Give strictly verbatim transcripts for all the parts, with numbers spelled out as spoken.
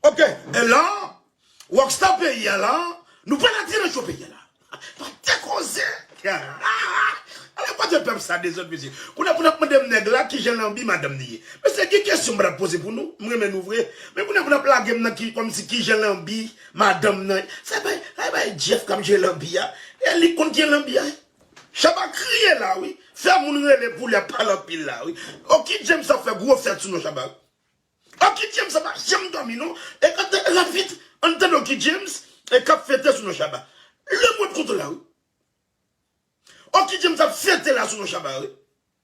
Ok, e la, Rockstar peyi a la, nou pa nan ti nan cho peyi a la. Pa te koze. Ale kote pèp sa dezòd, mesye. Kounye a pou n ap mande m nèg la kijan l anbi madanm li ye. Mesye, gen kesyon m pral poze pou nou. M renmen nou vre. Men kounye a pou n ap lage m nan ki, kòmsi kijan l anbi madanm nan. Sa bay, sa bay Jeff k ap jwe l anbi a. E li konn ki l anbi a. Shabba kriye la, wi. Fè moun rele pou li ap pale anpil la, wi. Oki James ap fè gwo fèt sou non Shabba. Oki James ap pa janm dòmi, non. E kante rapid, ann tande Oki James, e k ap fete sou non Shabba. Lemond kontan la, wi. Oki James ap fete la sou non Shabba, wi.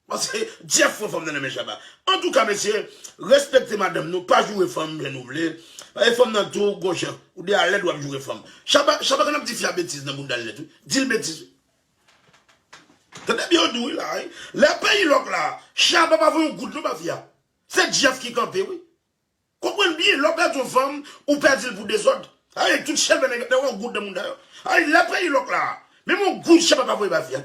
Paske Jeff pran fanm nan nan men Shabba. Antouka, mesye, respekte madanm nou, pa joure fanm jan nou vle. Paske fanm nan tou, gon jan, ou de alèd w ap joure fanm. Shabba, Shabba konn ap di fi a betiz nan bounda l nèt, wi. Di l betiz, wi. Tande byen, yo di w, wi, la, wi. Lè peyi lòk la, Shabba pa voye yon goud non ba fi a. Se Jeff ki kanpe, wi. Konprann byen, lè w pèdi yon fanm, ou pèdi l pou dezòd. Ay, tout chèlbè nèg, nèg yon goud nan moun yo. Ay, lè peyi lòk la. Menm yon goud Shabba pa voye ba fi a.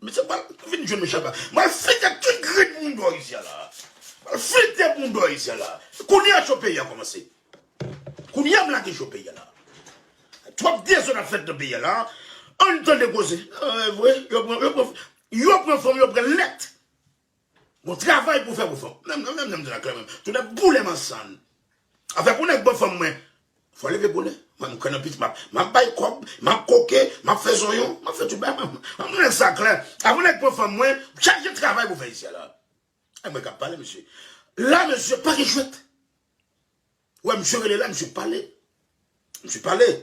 Mesye, m pral vin jwenn nou Shabba. M pral flite tout grenn moun dò isi a la. M pral flite moun dò isi a la. Kounye a cho peyi a kòmanse. Kounye a m lage cho peyi a la. Twòp dezòd ap fèt nan peyi a la. Ann tande koze. E vre, yo pran, yo pran, yo pran fanm, yo pran nèt. Gon travay pou fè pou fanm. Menm, menm, menm, menm, menm, tout nèg boule m ansanm. Afè pou nèg ban fanm mwen, fò leve bonè. Mwen, m kwè nan pitit, m ap, m ap bay kòb, m ap koke, m ap fè zonyon, m ap fè tout bagay. Mwen, mwen, mwen, sa klè. Avan nèg pran fanm mwen, chaje travay pou fè isi a la. E mwen k ap pale, mesye. La, mesye, pa gen jwèt. Wè, misye rele la, misye pale. Misye pale.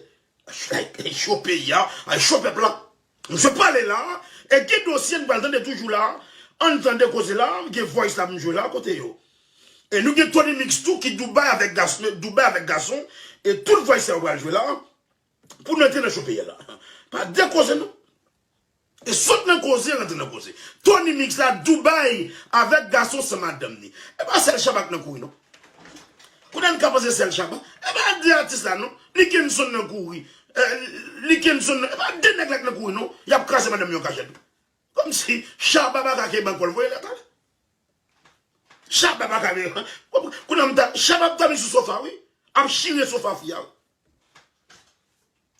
Ay, cho peyi a, ay, cho pèp la. Misye pale la, e gen dosye nou pral tande toujou la. Ann tande koze la, gen voice la pou nou jwe la, kote yo. E nou gen Tony Mix tou ki Dubai avèk gason, Dubai avèk gason, e tout voice sa yo pral jwe la, pou nou antre nan cho peyi a la. Pa de koze non. E sot nan koze, rantre nan koze. Tony Mix la, Dubai, avèk gason san madanm ni. E pa sèl Shabba k nan kouri, non. Kounye a n ka panse sèl Shabba. E pa de atis la, non. Nickenson nan kouri. Eh, Nickenson nan. E pa de nèg la k nan kouri, non. Y ap kraze madanm yo an kachèt. Kòmsi Shabba pa ka kenbe ankò, l voye lèt ale. Shabba pa ka, kounye a m ta, Shabba ap dòmi sou sofa, wi. Ap chire sofa fi a, wi.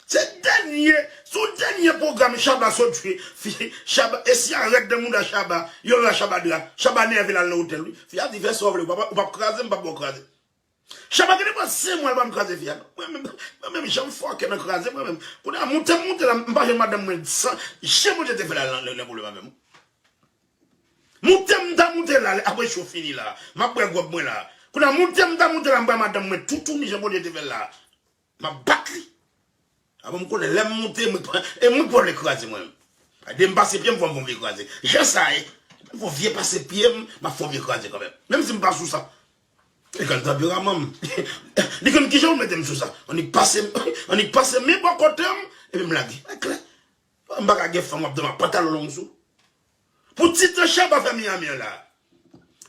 Se dènye, se yon dènye pwogram Shabba sot jwe. Fi, Shabba, e si a rèd nan mouda Shabba, yo la Shabba dra, Shabba nève l al nan otèl, wi. Fi a di, fè sa w vle, ou p ap, ou p ap kraze m, m p ap ba w kraze. Shabba gen depi senk mwa l pa m kraze fi a, non. Mwen menm, mwen menm, jan m fòkè nan kraze, mwen menm. Kounye a, moute m moute la, m pa jwenn madanm mwen san, jan Bondye te fè la, nan, nan, nan pwoblèm avè m. Moute m ta moute la, apre cho fini la, m ap bwè gwòg mwen la. Kounye a, moute m ta moute la, m bay madanm mwen toutouni jan Bondye te fè l la. M ap bat li. Avan m konnen lè m moute, mwen pran, e mwen k vòlè kraze mwen menm. Ade m pase pye m, fò m fè yon vye kraze. Jan sa ye. M fè yon vye pase pye m, m ap fè yon vye kraze kanmenm. Menm si m pa sou sa. E konn tanperaman m. Li konn kijan w mete m sou sa. Annik pase m, annik pase men bò kote m, epi m lage. E klè. M pa ka gen fanm w ap dòmi ak pantalon long sou. Pou ti tan Shabba fè Miami an la.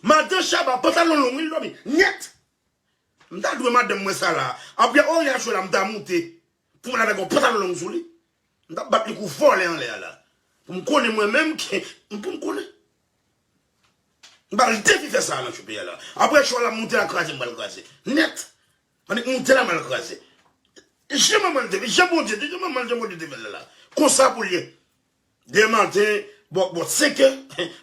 Madan Shabba, pantalon long, wi, l dòmi nèt. M ta dwe madanm mwen sa la. Apre orya cho la, m ta moute. Pou m al avèk yon pantalon long sou li. M ta bat li kou vòlè anlè a la. Pou m konnen mwen menm, ki, pou m konnen. M pral defi fè sa nan cho peyi a la. Apre cho a la, moute la kraze, m pral kraze. Nèt. Annik moute la, m al kraze. Jan manman l te, jan Bondye te, jan manman l, jan Bondye te fè l la. Konsa pou l ye. Demen maten, bò, bò senk è,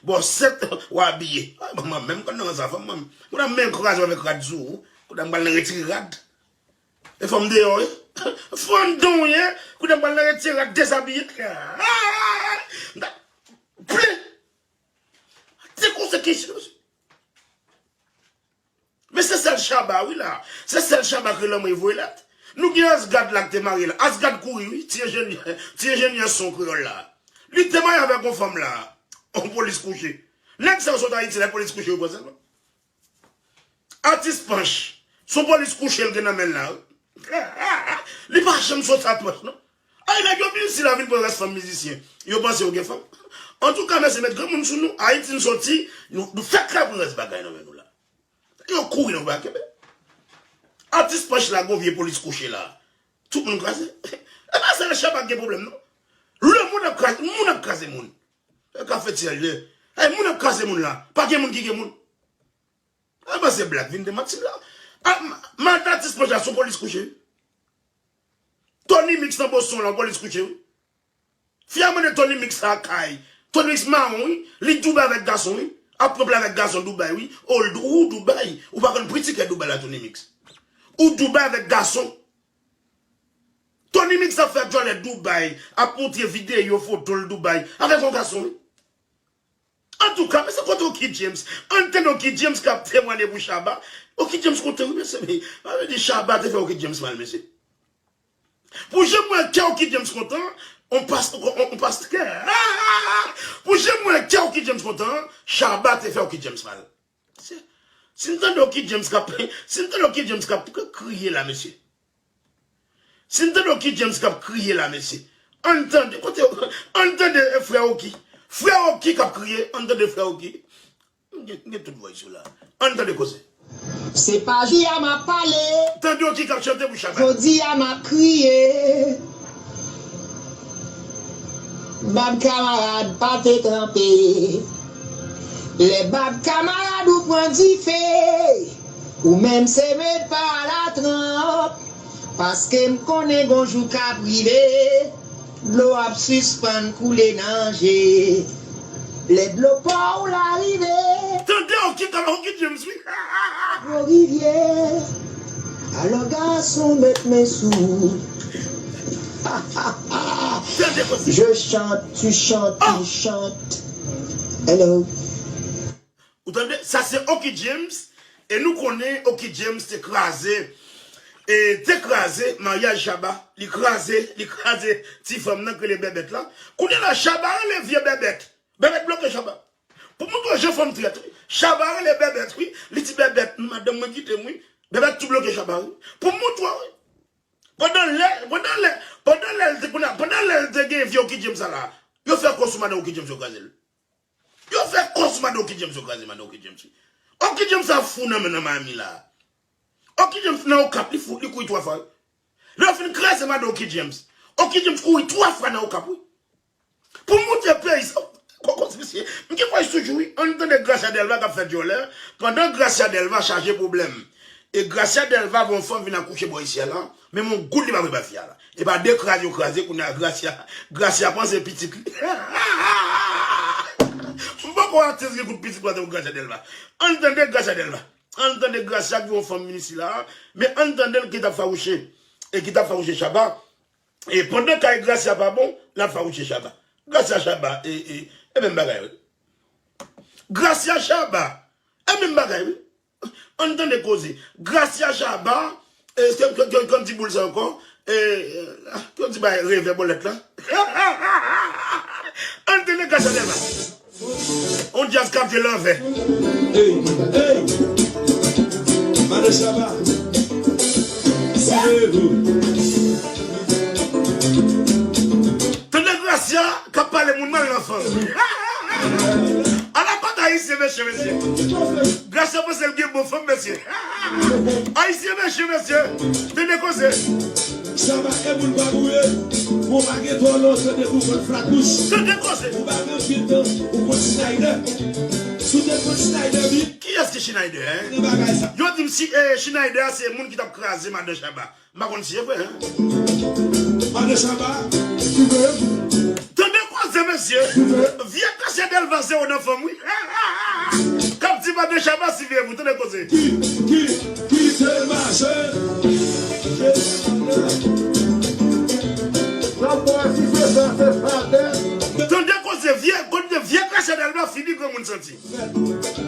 bò sèt, w abiye. Ay, manman, menm konn nan sa, fanm, manman. Kounye a m menm kraze w avèk rad sou ou. Kounye a m pral nan retire rad. E fanm deyò, wi. Fanm don, wi. Kounye a m pral nan retire rad, dezabiye. M ta ple. Te konsekans, mesye. Men se sèl Shabba, wi, la. Se sèl Shabba k rele anmwe voye lèt. Nou gen Asgard la k te mare la. Asgard kouri, wi. Ti enjenyè, ti enjenyè son kreyòl la. Li te mare avèk yon fanm la. Yon polis kouche. Nèg sa yo sot Ayiti, lè polis kouche, yo pran sèlman. Atis Panch. Se yon polis kouche l gen nan men l la, wi. Li pa janm sot sa twèch, non. Ay, nèg yo vin isi la vin pran rès fanm mizisyen. Yo panse yo gen fanm. Antouka, mesye, met granmoun sou nou. Ayiti n soti, nou, nou fèk ka pran rès bagay nan men nou la. Yo kouri nan pa kenbe. Atis Panch la, gon vye polis kouche la. Tout moun kraze. E pa sèl Shabba k gen pwoblèm, non. Lemonn ap kraze, moun ap kraze moun. E ka fè ti alye. Ay, moun ap kraze moun la. Pa gen moun ki gen moun. Anba se blag vin de manti la. Ah, m- Maltratis Panja sou polis kouche. Tony Mix nan Boston la, polis kouche, wi. Fi a mande Tony Mix lakay. Tony Mix mawon, wi. Li Dubai avèk gason, wi. Ap pran plè avèk gason Dubai, wi. Ou, ou Dubai. Ou pa konn pri tikè Dubai la, Tony Mix. Ou Dubai avèk gason. Tony Mix ap fè djòlè Dubai. Ap montre videyo, foto l Dubai. Avèk yon gason, wi. Antouka, men se kote Oky James. Ann tande Oky James k ap temwanye pou Shabba. Oky James kontan, wi, mesye. Sa vle di Shabba te fè Oky James mal, mesye. Pou jan m wè kè Oky James kontan, on pas, on, on pas kè. Pou jan m wè kè Oky James kontan, Shabba te fè Oky James mal. Si, si n tande Oky James k ap, si n tande Oky James k ap kriye la, mesye. Si n tande Oky James k ap kriye la, mesye. Ann tande, kote, ann tande, eh, frè Oky. Frè Oky k ap kriye, ann tande frè Oky. M gen, m gen tout voice yo la. Ann tande koze. Se pa jodi a m ap pale. Tande Oky k ap chante pou Shabba. Jodi a m ap kriye. Bab kamarad pa te tranpe. Lè bab kamarad ou pran dife, ou menm se met pa latranp. Paske m konnen gon jou k ap rive, dlo ap sispann koule nan je. Lè dlo pa w la rive. Tande Oky, tande Oky James, wi. Gwo rivyè. Alò gason, met men sou. Tande koze. Je chante, tu chantes, il chante. Hello. Ou tande? Sa se Oky James. E nou konnen Oky James te kraze, e te kraze maryaj Shabba. Li kraze, li kraze ti fanm nan k rele Bèbèt la. Kounye a la, Shabba rele vye Bèbèt. Bèbèt bloke Shabba. Pou montre w jan fanm trèt, wi. Shabba rele Bèbèt, wi. Li di Bèbèt, madanm mwen kite m, wi. Bèbèt tou bloke Shabba, wi. Pou montre w, wi. Pandan lè, pandan lè, pandan lè l te, kounye a, pandan lè l te gen vye Oky James sa la, yo fè kò sou madanm Oky James, yo kraze l. Yo fè kò sou madanm Oky James, yo kraze madanm Oky James, wi. Oky James ap fou nan, nan Miami la. Oky James nan Okap, li fou, li kouri twa fwa, wi. Lè yo fin kraze madanm Oky James, Oky James kouri twa fwa nan Okap, wi. Pou montre peyi sa, kòkòs mesye. M gen voice toujou, wi. Ann tande Gracia Delva k ap fè djòlè. Pandan Gracia Delva chaje pwoblèm. E Gracia Delva voye yon fanm vin akouche bò isi a la. Menm yon goud li pa voye bay fi a la. E pa de kraze yo kraze, kounye a Gracia, Gracia panse pitit li. M poko atis gen kout pitit pou Gracia Delva. Ann tande Gracia Delva. Ann tande Gracia ki voye yon fanm vin isi la. Men ann tande l ki t ap fawouche. E ki t ap fawouche Shabba. E pandan kay Gracia pa bon, l ap fawouche Shabba. Gracia Shabba, e, e, e menm bagay, wi. Gracia Shabba, e menm bagay, wi. Ann tande koze. Gracia Shabba, e, ke, ke, ke, ke m di boul sa ankò, e, e, ke m di bay revè bòlèt la. Ann tande Gracia Shabba. On djaz k ap jwe lanvè. Hey, hey. Madan Shabba. Sirevou. Tande Gracia k ap pale moun mal nan fanm. Ala kòd ayisyen, mesye, mesye. Gracia panse l gen bon fanm, mesye. Ayisyen, mesye, mesye. Tande koze. Shabba e moun pa boure. Ou pa gen twò lontan depi w konn flat bouch. Tande koze. Ou pa gen anpil tan, ou konn Schneider. Si w te konn Schneider byen. Kiyès ki Schneider, en? Nan bagay sa. Yo di m si, eh, Schneider a se moun ki t ap kraze madan Shabba. M pa konn si e vre, en. Madan Shabba, ki vre? Tande koze, mesye. Ki vre? Vye Gracia Delva se yo nan fanm, wi. K ap di madan Shabba si vye pou tande koze. Ki, ki, ki te mache. Tande koze, vye, kote vye Gracia Delva fini granmoun santi.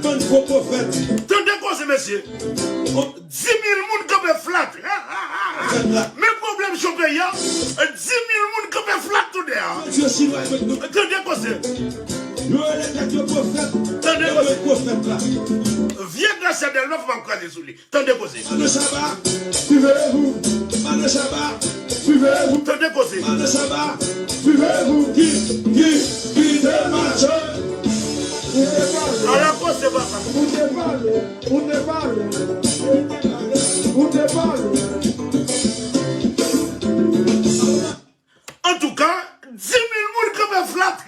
Bann fo pwofèt. Tande koze, mesye. Dis mil moun kanpe flat. Men pwoblèm cho peyi a. Dis mil moun kanpe flat toude a. Tande koze. Yo rele tèt yo pwofèt. Tande koze. Pwofèt la. Vye Gracia Delva fò m ap kraze sou li. Tande koze. Madan Shabba, suivez-vous. Madan Shabba, suivez-vous. Tande koze. Madan Shabba, suivez-vous. Ki, ki, ki te mache. Ala koze, papa. Ou te pale, ou te pale, ou te pale. Antouka, dis mil moun kanpe flat.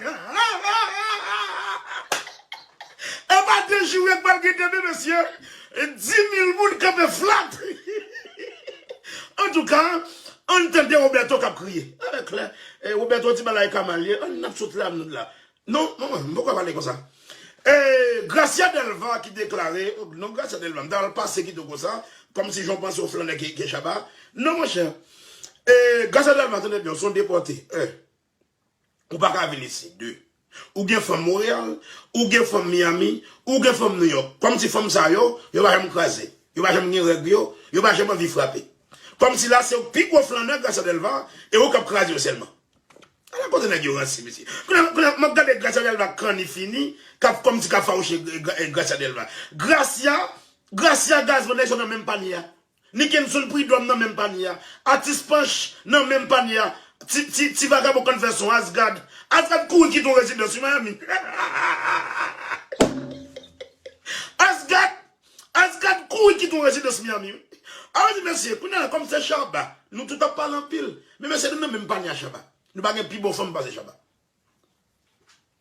E pa de joure k pral gen demen, mesye. Dis Mil moun kanpe flat. Antouka, ann tande Roberto k ap kriye. Avèk lè, eh, Roberto ti bagay ka mal ye. Ann ap sot la, nou la. Non, non, m poko pale konsa. Eh, Gracia Delva ki deklare, non, Gracia Delva, m ta al pase kite w konsa, kòmsi jan w panse w flannè ke, ke Shabba. Non, monchè. Eh, Gracia Delva, tande byen, w se yon depòte. Eh. Ou pa ka vin isit, de. Ou gen fanm Monreyal, ou gen fanm Miami, ou gen fanm Nouyòk. Kòmsi fanm sa yo, yo pa janm kraze. Yo pa janm gen règ yo, yo pa janm anvi frape. Kòmsi la se pi gwo flannè Gracia Delva, e ou k ap kraze yo sèlman. Ala kote nèg yo ranse, mesye. Kounye a, kounye a, m ap gade Gracia Delva kanni fini, k ap kòmsi k ap fawouche Gra-, Gra-, Gracia Delva. Gracia, Gracia Gazman, nèg yo nan menm panye a. Nickenson Prud'homme nan menm panye a. Atis Panch nan menm panye a. Ti, ti, ti vagabon k konn fè son, Asgad. Asgad kouri kite yon rezidans, wi, Miami. Asgad, Asgad kouri kite yon rezidans Miami, wi. A, wi, mesye, kounye a, kòm se Shabba, nou tout ap pale anpil. Men mesye, nou nan menm panye a Shabba. Nou pa gen pi bon fanm pase Shabba.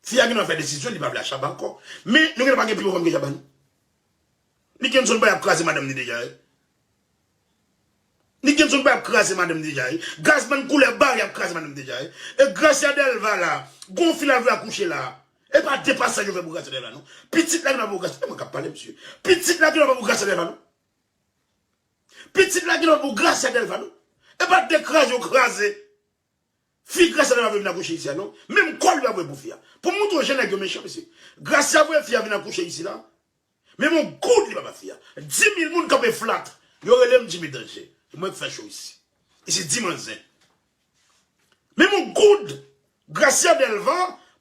Fi a gen dwa fè desizyon, li pa vle a Shabba ankò. Men, nou gen dwa pa gen pi bon fanm ke Shabba, non. Nickenson pa y ap kraze madanm ni deja, wi. Nickenson pa y ap kraze madanm ni deja, wi. Gazman koulè ba y ap kraze madanm ni deja, wi. E Gracia Delva la, gon fi la vle akouche la. E pa de pasaj yo fè pou Gracia Delva, non. Pitit la gen dwa pou Gracia, e mwen k ap pale, mesye. Pitit la gen dwa pou Gracia Delva, non. Pitit la gen dwa pou Gracia Delva, non. E pa de kraze yo kraze. Fi Gracia Delva vle vin akouche isi a, non. Menm kò l yo ap voye pou fi a. Pou montre w jan nèg yo mechan, mesye. Gracia voye fi a vin akouche isi la. Menm yon goud li pa ba fi a. Dis mil moun kanpe flat. Yo rele m Jimmy Danje. E mwen k fè cho isi. Isi di manzen. Menm yon goud Gracia Delva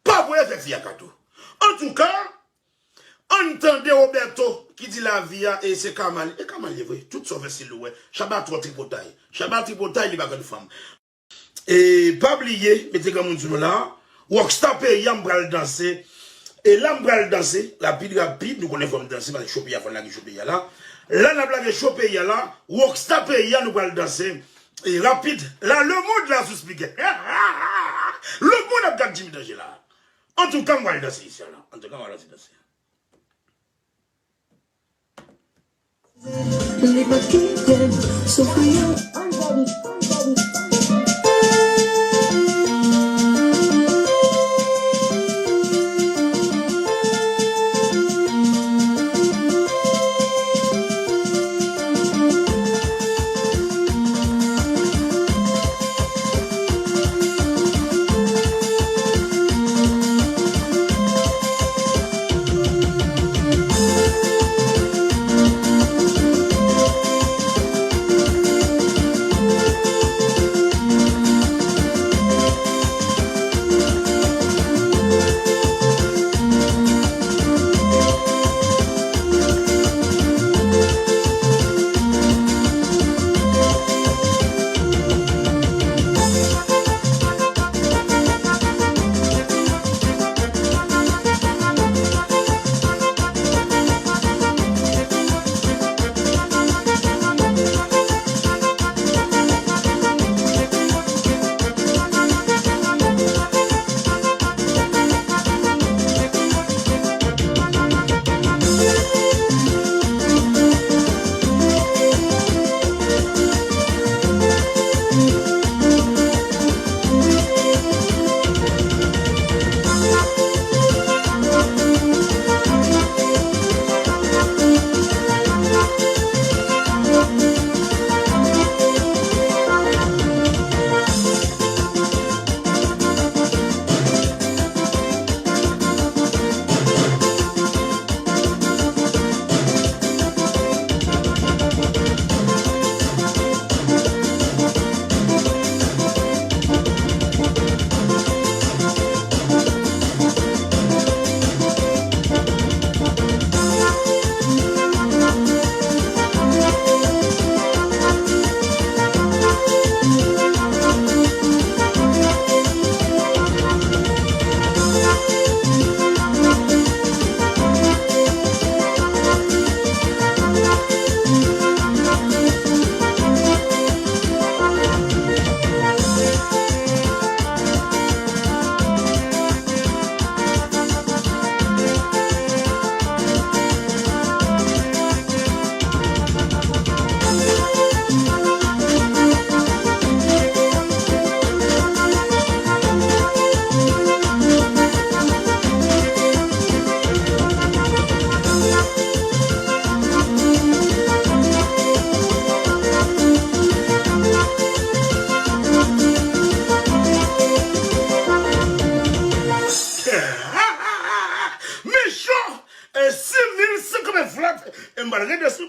pa voye fè fi a kato. Antouka, ann tande Roberto ki di lavi a, e se kama l, e kama l ye vre. Tout sa w fè se lou wè. Shabba twò tripotay. Shabba tripotay, li pa konn fanm. E pa bliye, mete granmoun sou nou la. Rockstar peyi a, m pral danse. E la, m pral danse. Rapid, rapid, nou konnen fò m danse, paske cho peyi a, fò n lage cho peyi a la. La, n ap lage cho peyi a la. Rockstar peyi a, nou pral danse. E rapid, la, lemonn la sou spikè. Lemonn ap gad Jimmy Danje la. Antouka, m pral danse isi a la. Antouka, m pral danse, danse. Li pa kite m soufri yo.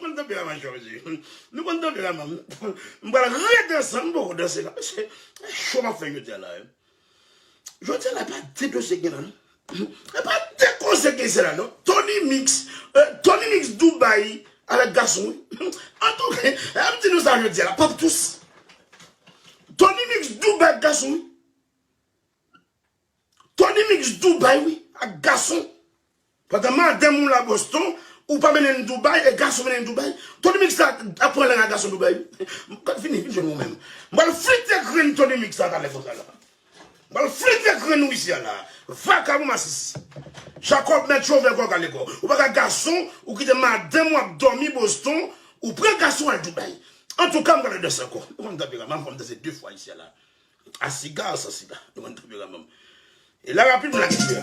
konn tanperaman cho, mesye. Nou konn tanperaman. M pral redanse, m poko danse la. Mesye, cho m ap fè jodi a la, wi. Jodi a la, e pa de dosye gen la, non. E pa de koze gen isit la, non. Tony Mix, euh, Tony Mix Dubaï avèk gason, wi. Antouka, m di nou sa jodi a la, Pape Tous. Tony Mix Dubaï ak gason, wi. Tony Mix Dubaï, wi, ak gason. Pandan madanm ou la Boston, ou pa mennen l Dubaï, e gason mennen l Dubaï. Tony Mix la ap pran lang ak gason Dubaï, wi. M pral vini, vin jwenn mwen menm. M pral flite grenn Tony Mix la talè konsa la. M pral flite grenn ou isi a la. Vakabon masisi. Jacob mèt chove kò kale kò. Ou pa ka gason, ou kite madanm ou ap dòmi Boston, ou pran gason al Dubaï. Antouka, m pral danse ankò. M konn tanperaman, m konn danse de fwa isi a la. A siga, san siga. Nou konn tanperaman. E la rapid, m la ki fè.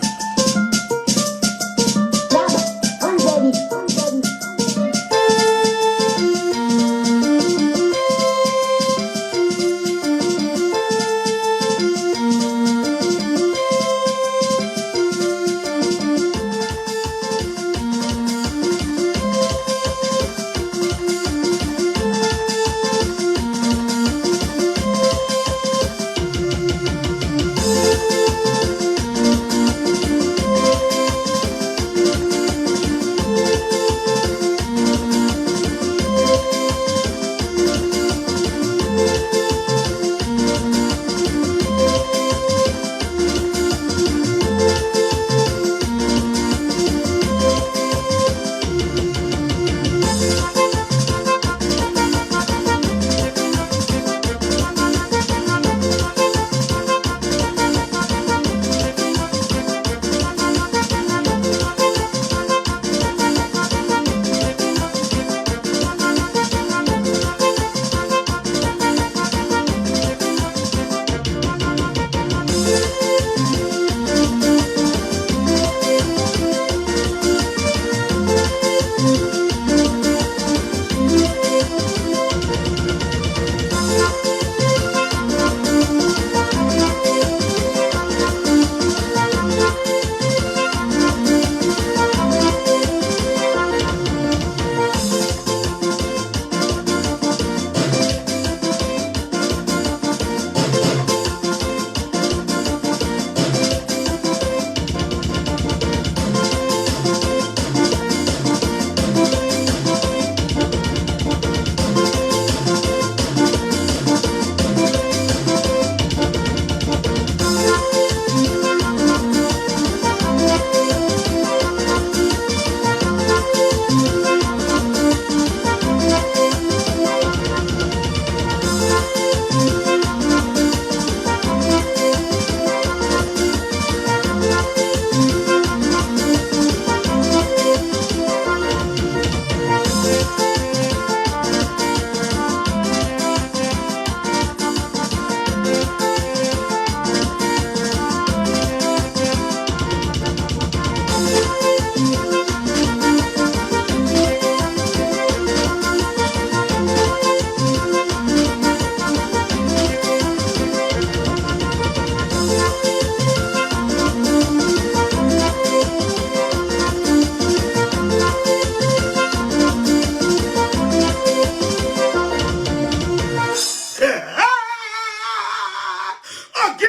Ok,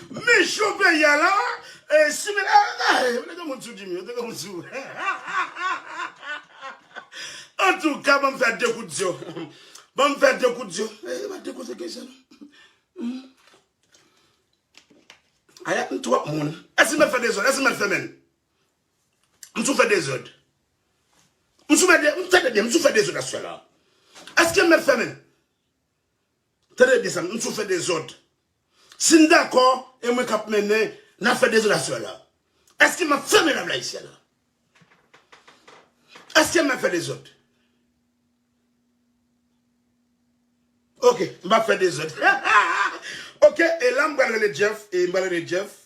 men cho peyi a la, e, si men, e, e, te gen moun sou Jimmy, te gen moun sou. Antouka, ban m fè de kout zye. Ban m fè de kout zye. E, pa de kout zye ke sa, non. Aya, m twòp moun. Èske m fè dezòd? Èske m fè men? M sou fè dezòd. M sou fè de, m tande byen, m sou fè dezòd aswè la. Èske m fè men? Tande byen sa, m sou fè dezòd. Si n dakò, e mwen k ap mennen, n ap fè dezòd aswè la. Èske m ap fèmen lav la isi a la? Èske m ap fè dezòd? Ok, m ap fè dezòd. Ok, e la m pral rele Jeff, e m pral rele Jeff.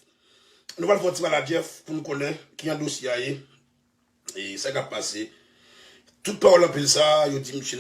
Nou pral fè yon ti pale a Jeff pou n konnen ki jan dosye a ye. E sa k ap pase. Tout pawòl anpil sa, yo di misye